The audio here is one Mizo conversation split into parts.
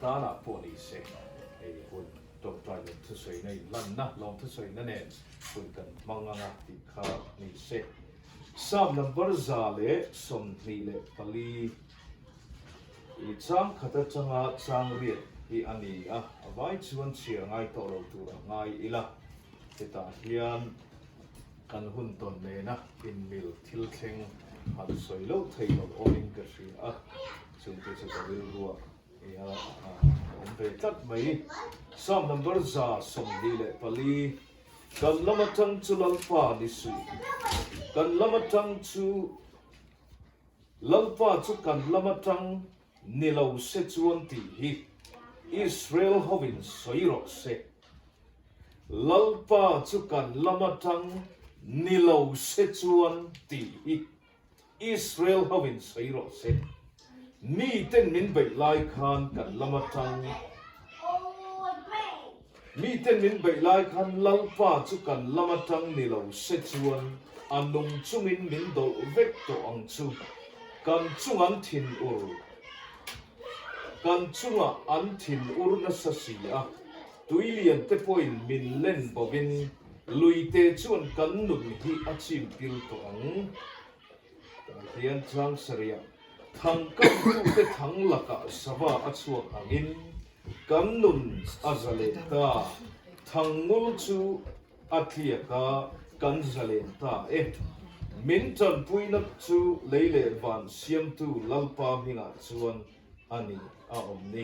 tanah pawh ni se hei hun tawngtai lawm thusawina inlanna lawm thusawina nen hun kan hmang anga tih kha ni se. Psalm number 124 i chang khat atanga chang riat hi a ni a, a vai chuan chhiar ngai tawh lo tur a ngai ila hetah hian kan hun tawn nena inmil thil thleng han sawi loh thei lo awmin ka hria a, chungte chu ka rilruah i a awm ve tlat mai. Psalm number 124 Kan lam atang chu Lalpa ni suh, kan lam atang chu Lalpa chu kan lam atang ni lo se chuan tih hi Israel hovin sawi rawh se. Lalpa chu kan lam atang ni lo se chuan tih hi Israel hovin sawi rawh se. Miten min beih lai khan kan lam atang Miten min beih lai khan Lalpa chu kan lam atang ni lo se chuan a nung chungin min dawlh vek tawh ang chu. Kan chung an thin ur Kan chungah an thin ur nasa si a, tui lian te pawhin min len bovin Luite chuan kan nun hi a chim pil tawh ang. Tah hian chang sarih thang kamtute thang lakah sava a chhuak angin kan nun a za leh ta. Thang ngul chu a tliak a, kan za leh ta e. Min tanpuina chu lei leh van siamtu Lalpa hmingah chuan a ni a awm ni.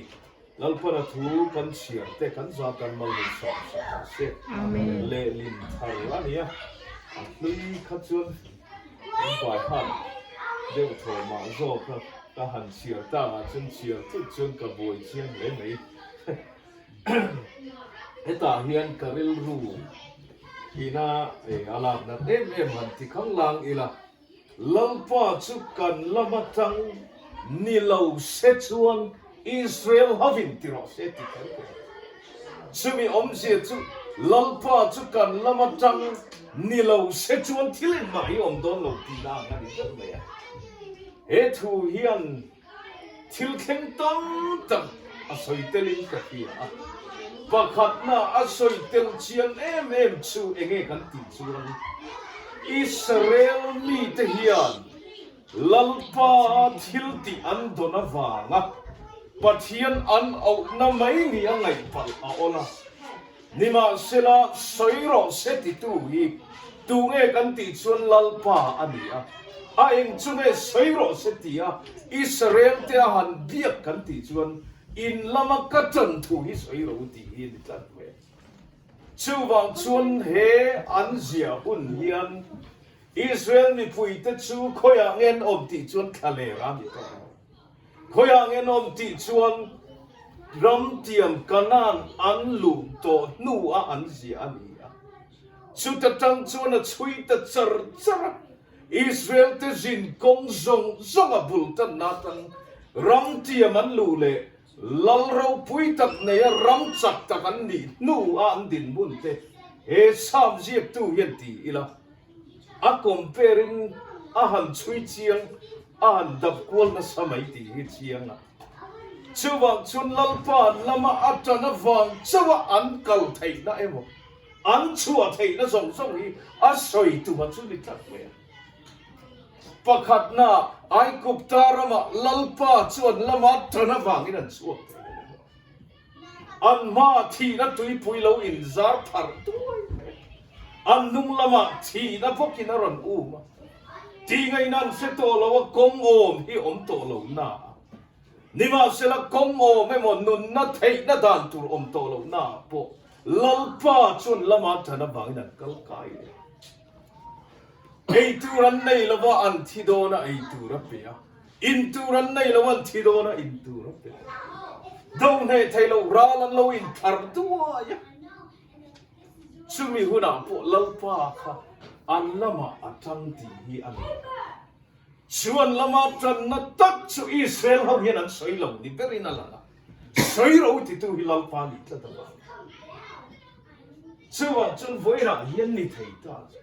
Lalpana thu kan chhiar te kan za kan mal min sawm sak ang se. Lehlin thar a nia, a hlui kha chuan kan vai han deuh thaw mah zawk a, ka han chhiar tak ah chuan chhiar thut chuan ka buai chiang hle mai. Hetah hian ka rilru ina a lak nat em em han ti khang lang ila. Lalpa chu kan lam atang ni lo se chuan Israel hovin ti rawh se ti kher kher. Chumi awmzia chu Lalpa chu kan lam atang ni lo se chuan thil engmah hi awm dawn lo tihna ang a ni ber mai a. He thu hian Thil thleng tam tak a sawi telin ka hria a, pakhatna a sawi tel chiang em em chu enge kan tih chuan Israel mite hian Lalpa thil tih an dawn avanga Pathian an auhna mai ni a ngaih palh a awl a. Nimahsela, sawi rawh se titu hi tunge kan tih chuan Lalpa a ni a, a eng chu nge sawi rawh se tia Israel te a han biak kan tih chuan in lama ka tan thu hi sawi rawh u tih hi a ni tlat mai a. Chuvang chuan he an ziah hun hian Israel mipuite chu khawiah nge an awm tih chuan thla ler a ni tawh lo. Khawiah nge an awm tih chuan ram tiam Kanaan an luh tawh hnuah an ziah a ni a. Chuta tang chuan a chhui ta char char a, Israel te zin kawng zawng zawng a bul tanna atang ram tiam an luh leh lal ropui tak neia ram chak tak an nih hnuah an dinhmun te he Psalm ziaktu hian ti ila. A compare in a han chhui chiang, a han dap kual nasa mai tih hi chiang a. Chuvang chuan Lalpa lama a tan avang chauh a an kal theihna emaw, an chhuah theihna zawng zawng hi a sawi tuma chu ni tlat mai a. Pakhatna, Aigupta ramah Lalpa chuan lama tan avangin an chhuak thei a ni maw? An hmaah thihna tuipui lo inzar pharh duai mai a, an hnung lamah thihna bawkin a rawn um a. Tih ngaihna an hre tawh lo a, kawng awm hi awm tawh lo na a. Nimahsela kawng awm emaw nunna theihna dan tur awm tawh lo na ah pawh Lalpa chuan lama tan avangin an kal kai leh. Ei tur an nei lo va, an thi dawn a, ei tur a pe a. In tur an nei lo, an thi dawn a, in tur a pe leh. Do hneh thei lo ral an lo inthar duai a. Chumi hunah pawh Lalpa kha an lamah a tang tih hi a ni. Chu an lama tanna tak chu Israel ho hian an sawi lo ni berin a lang a. Sawi ro titu hi Lalpa nih tlat avang. Chuvang chuan vawiinah hian ni thei ta chu.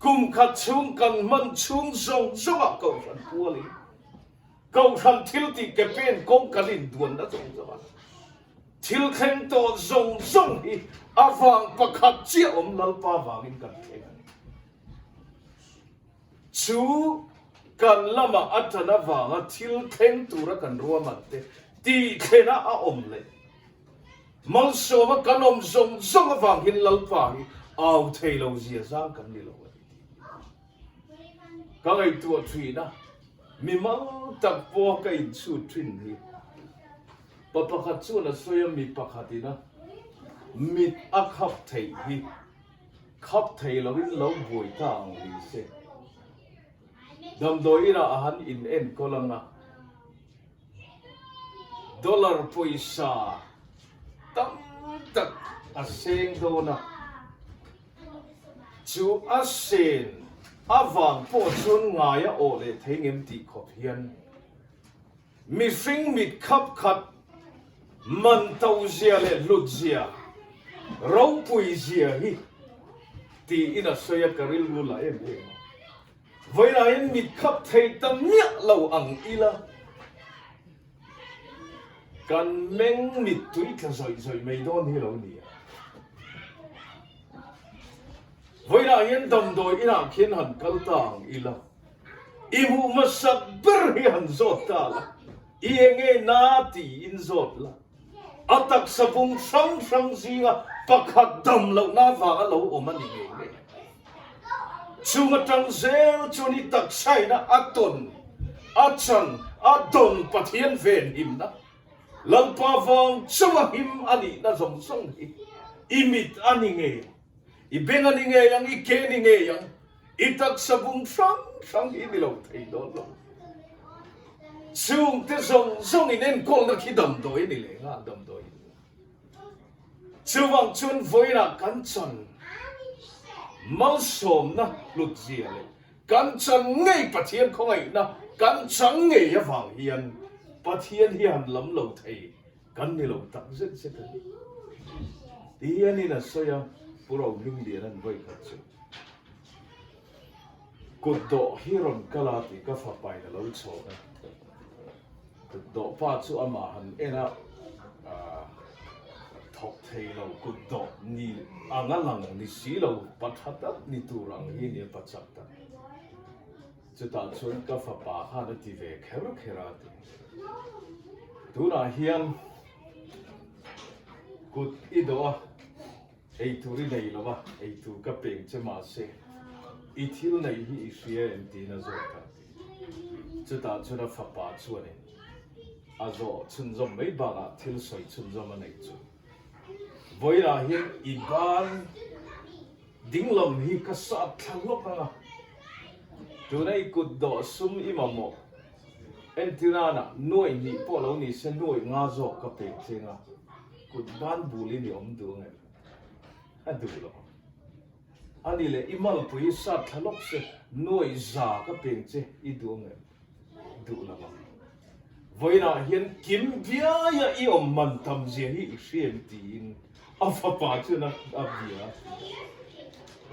Kum khat chhung kan hman chhung zawng zawngah kohhran pualin. Kohhran thil tih ke pen kawng kan induanna zawng zawng a, thil thleng tawh zawng zawng hi a vang pakhat chiah awm Lalpa vangin kan thleng a ni. Chu kan lama a tan avanga thil thleng tura kan ruahman te tih thlena a awm leh malsawma kan awm zawng zawng avang hian Lalpa hi au thei lo zia zang kan ni lo a ni tih ka ngaihtuah thin a, mimal tak pawha ka inchhut thin hi pa pakhat chuan a sawi a, mi pakhatin a mit a khap theih hi Khap thei loin lo buai ta ang ni se. Damdawi inah a han in enkawl ang a, dollar pawisa tam tak a seng dawn a, chu a sen avang pawh chuan ngai a awh leh thei ngem tih khawp hian Mihring mit khap khat man to zia leh hlut zia, ropui zia hi tiin a sawi a, ka rilru la em em a. Vawilahin mit khap thei ta miah lo ang ila, kan meng mittui tla zawih zawih mai dawn hi lo ni a. Vawilah hian damdawi inah khian han kal ta ang ila. I hmuh hmasak ber hi han zawt ta la, i enge na tiin zawt la. A taksa bung hrang hrang zinga pakhat dam lohna avanga lo awm a ni ngei ngei. Chung atang zel chuan i taksaina a tawn, a chan, a dawn Pathian venhimna, Lalpa vang chauha him a nihna zawng zawng hi i mit a ni ngei ang, i beng a ni ngei ang, i ke a ni ngei ang. I taksa bung hrang hrang hi ni lo thei dawn lo. Chhungte zawng zawng in enkawlna khi damdawi a ni leh nghal damdawi in. Chuvang chuan vawiinah kan chan malsawmna hlut zia leh kan chan ngei Pathian khawngaihna kan chang ngei avang hian Pathian hi han lam lo thei Kan ni lo tak zet zet a ni. Ti hianin a sawi a, Pu Rohminglian an vawi khat chu kut dawh hi rawn kal a tih ka fapain a lo chhawn a. Kut dawh pa chu amah han en a, thawk thei lo kut dawh ni ang a lang ni si lo, pa tha tak ni tur ang hi nia pa chak tak. Chutah chuan ka fapa khan a ti ve kher kher a ti. Tunah hian kut i dawh a, eitur i nei lo a, eitur ka peng che mahse i thil neih hi i hria em tiin a zawt a ti. Chutah chuan a fapa chuanin a zawh chhunzawm mai bakah thil sawi chhunzawm a neih chu. Vawiinah hian i ban Dinglam hi ka sat thla hlawk ang a, tuna i kut dawh sum i mamawh entirana nuaih hnih pawh lo ni se nuaih nga zawk ka pek cheng a, kut ban bulin i awm duh ang em? A duh lo. A ni leh i malpui i sat thla hlawk se nuaih za ka peng che i duh ang em? Duh lo ang. Vawiinah hian kim biaia i awm man tam zia hi i hria em tiin a fapa chuan a bia a.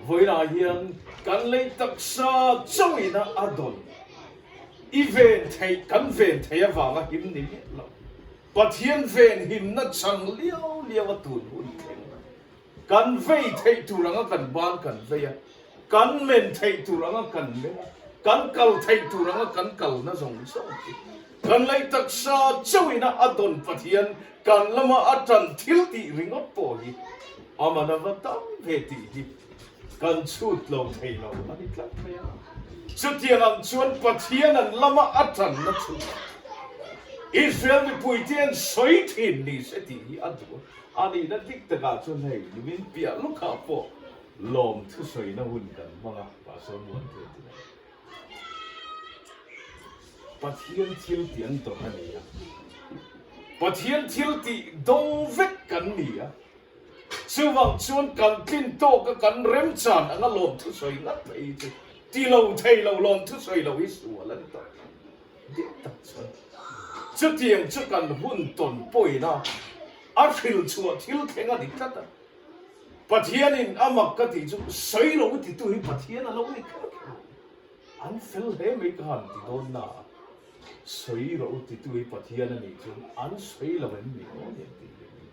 Vawiinah hian kan lei taksa chauhina a dawn i ven theih kan ven theih avanga him ni miah lo. Pathian ven himna chang liau liau a tun hun thleng. Kan vei theih tur anga kan ban kan vei a, kan men theih tur anga kan men a, kan kal theih tur anga kan kalna zawng zawng hi kan lei taksa chauhina a dawn Pathian kan lama a tan thil tih ringawt pawh hi a man a va tam ve tih hi kan chhut lo thei lo a ni tlat mai a. Chutiang ang chuan Pathian an lama a tanna chu Israel mipuite an sawi thin ni se tih hi a duh a. A nihna dik takah chuan hei nimin piah lawkah pawh lawm thusawina hun kan hmang a, Pastor Muante a ti mai. Pathian thil tih an dawn a ni a, Pathian thil tih dawng vek kan ni a, chuvang chuan kan tlin tawka kan remchan anga lawm thusawi ngat phei chu ti lo thei lo lawm thusawi lo hi sual a ni tawh. Dik tak chuan chutiang chu kan hun tawn pawina a hril chhuah thil thleng a ni tlat a. Pathianin a mak ka tih chu sawi lo titu hi Pathian a lo ni kher kher. An fel hle mai ka han ti dawn na a. Sawi rawh u titu hi Pathian a nih chuan an sawi lo em ni aw ni an tih leh ni.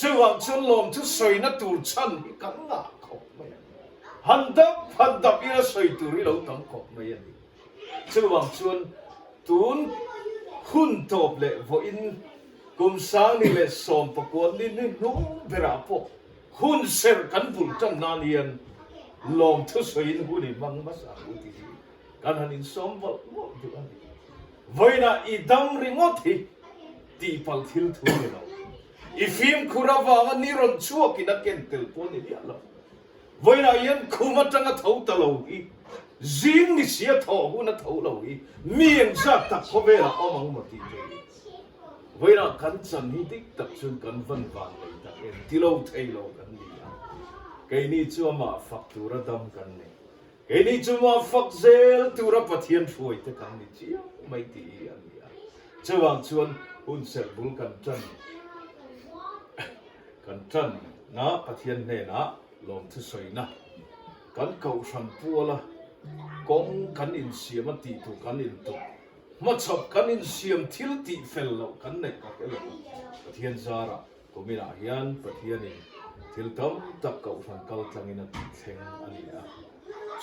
Chuvang chuan lawmthu sawina tur chhan hi kan ngah khawp mai a ni. Han dap han dap ila sawi tur hi lo tam khawp mai a ni. Chuvang chuan tun hun tawp leh vawiin kum sangni leh sawmpakua ni ni hnung berah pawh hun serh kan bul tan nan hian lawmthu sawiin hun i hmang hmasa ang u tih hi Kan han insawm mawlh mawlh duh a ni. Vawiinah i dam ringawt hi tihpalh thil thu a ni lo. I fimkhur avanga ni rawn chhuakin a ken tel pawh a ni miah lo. Vawiinah hian khum atanga tho ta lo hi, zing ni sia thawh hun a tho lo hi mi engzat tak khawvelah awm ang maw tih te hi vawiinah kan chan hi dik tak chuan kan van van nei tak em ti lo thei lo kan ni a. Keini chu amah fak tura dam kan nei. Keini chu mah fak zel tura Pathian hruaite kan ni chiang mai tih hi a ni a. Chuvang chuan hun serh bul kan tan kan tan na Pathian hnenah lawmthu sawina kan kohhran puala kawng kan insiam a tih tur kan intuk hmachhawp kan insiam thil tih fel loh kan neih ka hre lo a. Pathian zarah Kuminah hian Pathianin thil tam tak kohhran kal tlangin a thleng a ni a.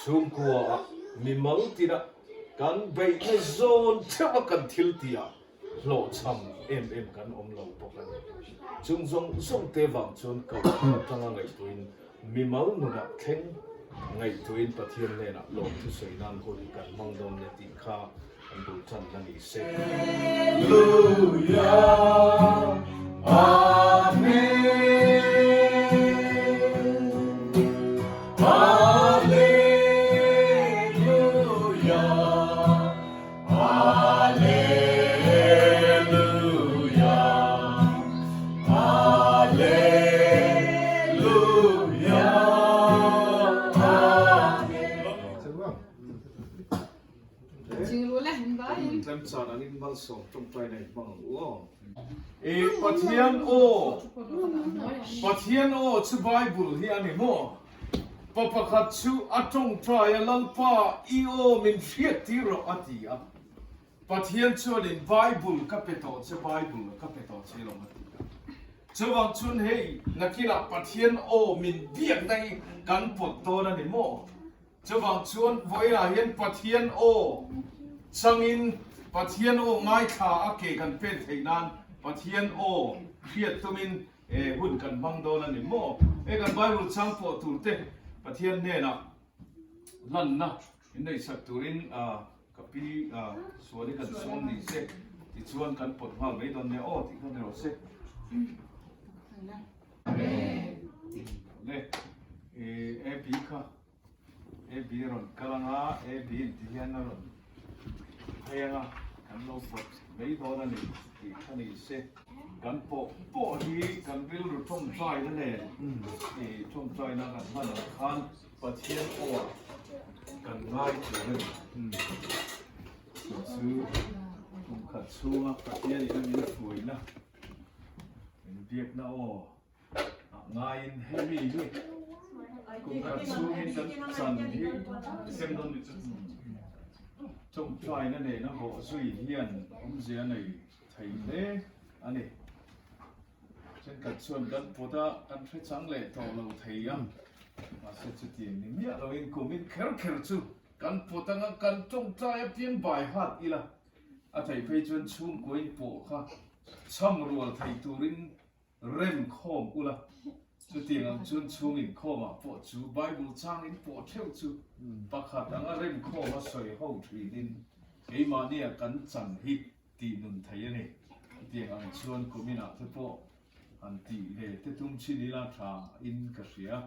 Chhungkuaah mimal tina kan beihna zawn theuha kan thil tihah hlawhchham em em kan awm lo bawk a ni. Chung zawng zawng te vang chuan kohhran atanga ngaihtuahin mimal nunah thleng ngaihtuahin Pathian hnenah lawmthu sawi nan hun hi kan hmang dawn nia tih kha An bul tan na ni se. Tlem chan angin malsawm tawngtai na in hmang ang u aw. E Pathian aw, Pathian aw chu Bible hi a ni maw? Pa pakhat chu a tawngtai a Lalpa i aw min hriat tir rawh a ti a. Pathian chuanin Bible ka pe tawh che, Bible ka pe tawh che lawm a ti a. Chuvang chuan hei nakinah Pathian aw min biakna hi kan pawt dawn a ni maw? Chuvang chuan vawiinah hian Pathian aw changin Pathian aw ngaithla a ke kan pen theih nan Pathian aw hriat tumin hun kan hmang dawn a ni maw? Hei kan Bible chang pawh tur te Pathian hnenah lanna in neihsak turin ka pi sual hi kan sawm ni se tichuan kan pawt nghal mai dawn nia aw tih kha ni rawh se. Le AB kha AB a rawn kal ang a, AB in ti hian a rawn phei ang a, kan lo pawt mai dawn a ni tih kha ni se. Kan pawh pawh hi kan rilru tawngtaina nen i tawngtaina kan hman ang khan Pathian aw kan ngai tur a ni. Chu chu kum khat chhunga Pathian in a min hruaina, min biakna aw Ah ngaiin hemi hi kum khat chhungin kan chan hi tawngtaina nena bawh zui hian awmzia nei thei hle a ni. Thenkhat chuan kan pawt a, kan hre chang leh tawh lo thei a, mahse chutiang ni miah loin kumin kher kher chu kan pawt anga kan tawngtai apiang bai hat ila a theih phei chuan chhungkuain pawh kha cham rual thei turin Rem khawm ula, chutiang ang chuan chhung inkhawmah pawh chu Bible chang in pawh theuh chu pakhat anga rem khawm a sawi ho thinin keimahnia kan chan hi tih nun thei a ni. Chutiang ang chuan kuminah te pawh han tih ve te tum chin ila tha in ka hria.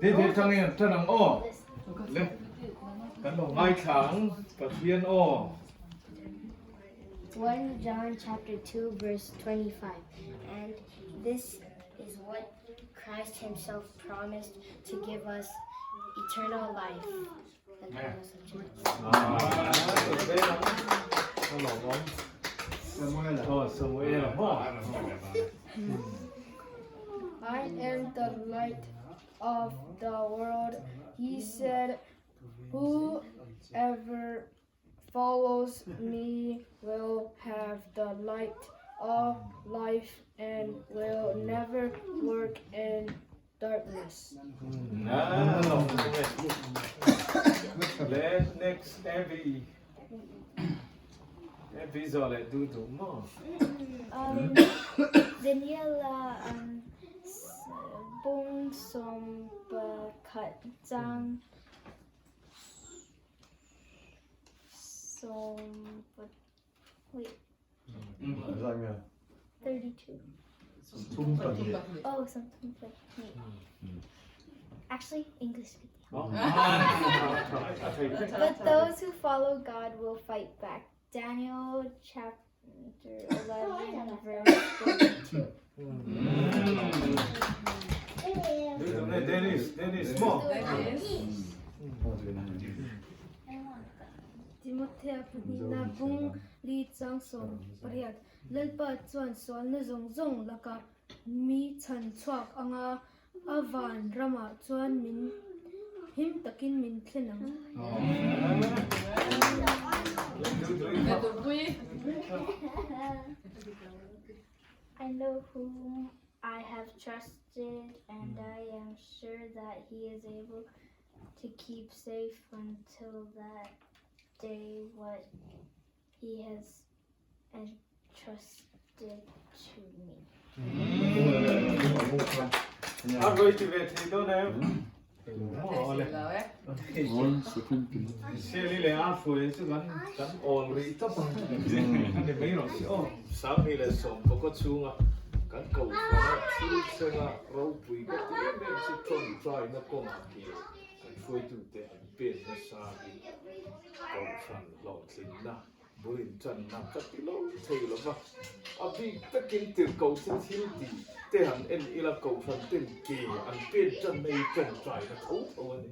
Dei dei tangin an tan ang aw. Le kan lo ngaithla ang Pathian aw. 1 John chapter 2 verse 25 and this is what Christ himself promised to give us eternal life. the world, he said, Whoever follows me will have the light of life and will never work in darkness. Le next Abby Abby zawh leh duh duh maw? Um, Daniela um, bung sawm pakhat chang sawm wait 32 Oh, something like Actually, English But those who follow God will fight back. Daniel chapter 11 verse 32. Dennis, Dennis maw? Timothea pahnihna bung li chang 18 Lalpa chuan sualna zawng zawng lakah mi chhan chhuak anga A van ramah chuan min him takin min thlen ang. I know whom I have trusted and I am sure that he is able to keep safe until that day what he has entrusted to me. A rawi ti ve thei dawn em? Siali leh a fuai chu kan kan awl rih tawp a ni mai rawh si aw. 2019 chhunga kan kohhrana thil thlenga ropui ka ti em em chu tawngtaina kawngah ke kan hruaitute an pen nasa hi kohhran hlawhtlinna Bul inṭanna ka ti lo thei lo va, a bik takin tirhkohte thil tih te han en ila kohhran ten ke an pen ṭanna hi ṭawngṭaina tho tho a ni.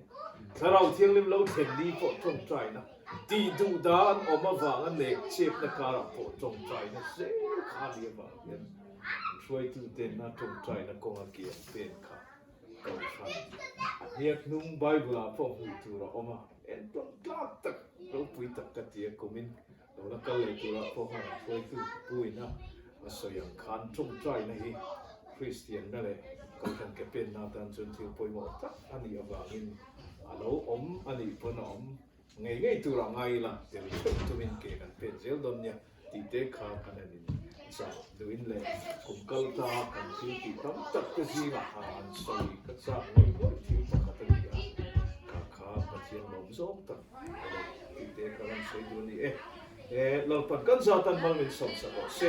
Thlarau Thianghlim lo thlen ni pawh ṭawngṭaina, tih duh da an awm avanga nek chepna karah pawh ṭawngṭaina zel kha a ni avang hian hruaitutena ṭawngṭaina kawnga ke an pen kha kohhran a hniak hnung Bible-ah pawh hmuh tur a awm a. Entawn tlak tak ropui tak ka ti a, kumin lo la kal leh turah pawh khan an hruaitu puina a sawi ang khan tawngtaina hi Kristianna leh Kohhran ke penna atan chuan thil pawimawh tak a nih avangin a lo awm a nih pawn a awm ngei ngei turah ngai ila tel theuh tumin ke kan pen zel dawn nia tih te kha kan han in chah duhin leh kum kal ta kan thil tih tam tak te zingah ha an sawi ka chak ngawih ngawih thil pakhat a ni a, kha kha Pathian lawm zawng tak a ni tih te kha kan sawi duh a ni e. Lalpan kan zatan mal min sawmsak rawh se.